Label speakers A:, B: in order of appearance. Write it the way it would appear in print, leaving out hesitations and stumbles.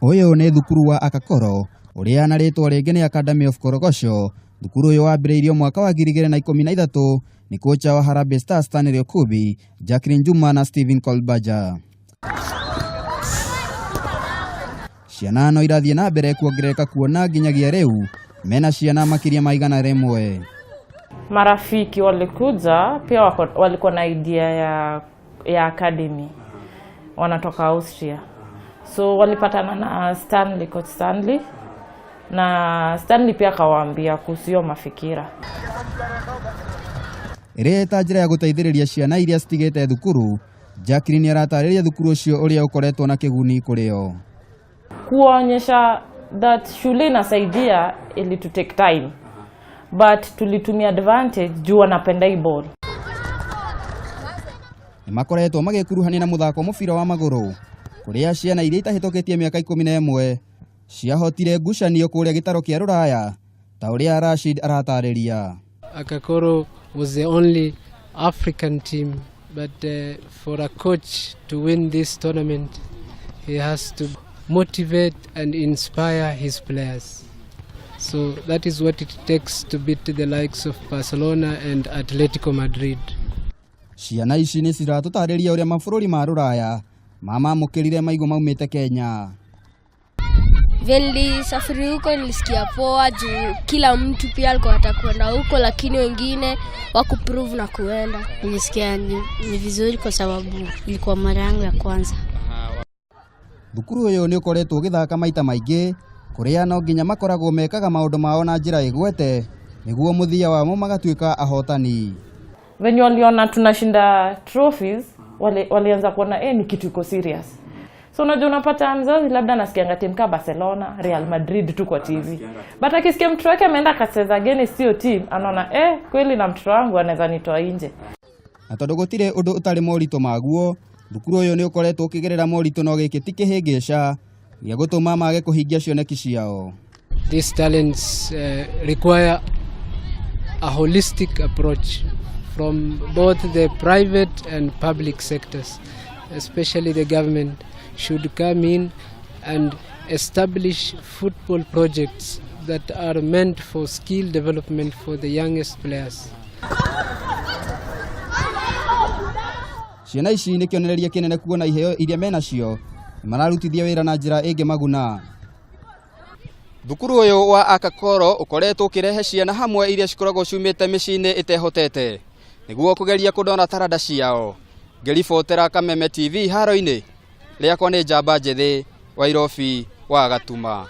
A: Ũyũ nĩ thukuru wa Akakoro ũrĩa na rĩtwa rĩngĩ nĩ Academy of Korogosho. Thukuru ũyũ wambĩrĩirio mwaka wa 2013 nĩ kocha wa Harambee Stars Stanley Okubi, Jacqueline Juma na Stephen Kolbaja. Ciana no irathiĩ na mbere kuongerereka kuona nginyagia rĩu mena ciana makĩria ma 100.
B: Marafiki walikuja pia walikuwa na idea ya academy, wanatoka Austria, so walipatana na Stanley, coach Stanley, na Stanley pia akawaambia kuhusu hiyo mafikira.
A: Ĩrĩa ta njĩra ya gũteithĩrĩria ciana iria citigĩte thukuru. Jacqueline aratarĩria thukuru ũcio ũrĩa ũkoretwo na kĩguni kũrĩ o.
B: Kuonyesha that shule inasaidia ili to take time, but tulitumia advantage juu wanapenda hii ball.
A: Nĩ makoretwo magĩkuruhania na mũthako wa mũbira wa magũrũ kũrĩa ciana iria itahĩtũkĩtie mĩaka 11 ciahotire ngucanio kũrĩa gĩtarũ kĩa rũraya ta ũrĩa Rashid aratarĩria.
C: Akakoro was the only African team, but for a coach to win this tournament, he has to motivate and inspire his players. So that is what it takes to beat the likes of Barcelona and Atletico Madrid.
A: Ciana ici nĩ ciratũtarĩria ũrĩa mabũrũri ma rũraya mamamũkĩrire maigũ maumĩte Kenya.
D: Vile nilisafiri huko nilisikia poa juu kila mtu pia alikuwa anataka kwenda huko, lakini wengine wakuprove na kuenda.
E: Nilisikia ni vizuri kwa sababu ilikuwa mara yangu ya kwanza.
A: Thukuru ũyũ nĩ ũkoretwo ũgĩthaka maita maingĩ kũrĩa no nginya makoragwo mekaga maũndũ mao na njĩra ĩgwete nĩguo mũthia wamo magatuĩka ahotani.
B: Venye waliona tunashinda trophies, walianza kuona ni kitu iko serious. So unajua unapata mzazi labda anasikianga timu kama Barcelona, Real Madrid tu kwa TV. But akisikia mtoto wake ameenda akacheza against hiyo team, anaona kweli na mtoto wangu anaweza nitoa nje.
A: Na tondũ gũtirĩ ũndũ ũtarĩ moritũ maguo, thukuru ũyũ nĩ ũkoretwo ũkĩgerera moritũ no gĩkĩ ti kĩhĩngĩca gĩa gũtũma mage kũhingia cioneki ciao.
C: These talents require a holistic approach from both the private and public sectors, especially the government should come in and establish football projects that are meant for skill development for the youngest players.
A: Ciana ici nĩ kĩonereria kĩnene kuona iheo iria menacio mararutithia wĩra na njĩra ĩngĩ maguna. Thukuru ũyũ wa Akakoro ũkoretwo ũkĩrehe ciana hamwe iria cikoragwo ciumĩte mĩciĩ-inĩ ĩtehotete nĩguo kũgeria kũndora taranda ciao. Ngĩribotera Kameme TV haro-inĩ rĩakwa nĩ Njamba Njĩthĩ wa Irobi wa Gatuma.